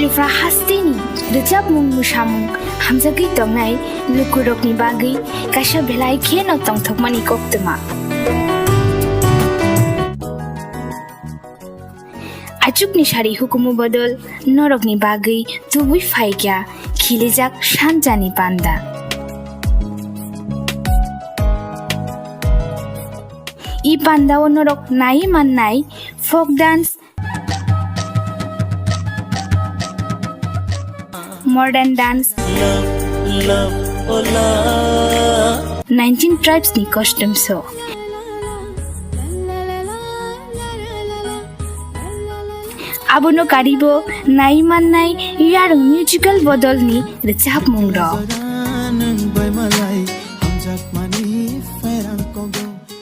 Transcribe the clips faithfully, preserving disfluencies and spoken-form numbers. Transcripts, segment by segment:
Tripura hasteni rwchapmung mwsamung hamjagwi tongnai lukurokni bagwi kaisa belai kheno tongthokmani koktwma. Achukni sari hukumu bodol norokni bagwi tubui phaikya khilijak sanjani panda. I pandao norok nai mannai folk dance, modern dance, nineteen tribes ni costume show. Abono karibo nai mannai yarung musical bodolni rwchapmung rok.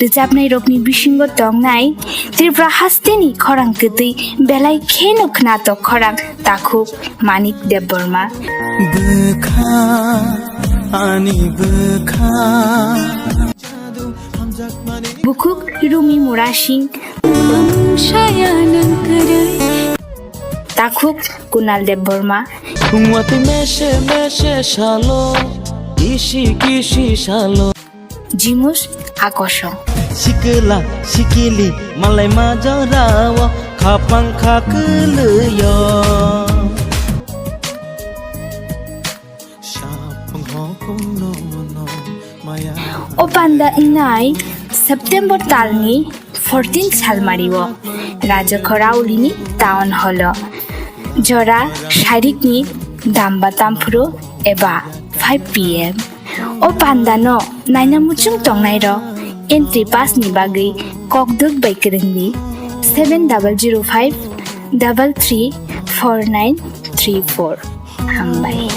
Rwchapnai rokni bisingo tongnai Tripura hasteni khorang kwtwi belai kheno khnatok khorang takhuk Manik Debbarma. Bwkha, ani bwkha. Bukhuk Rumi Murasing. Takhuk Kunal Debbarma. Thungwati mese mese salo, kisi kisi salo. Jimus Akosong. Sikila sikili malai majorao khapang khakwlwio. O panda wngnai September talni fourteen salmario Rajakhor Aulini town hallo jora sarikni damba tamphuru eba five P M. O pandano naina muchung tongnairok entry pass ni bagwi kokdwk bai kwrwngdi seven double zero five double three four nine three four. Hambai.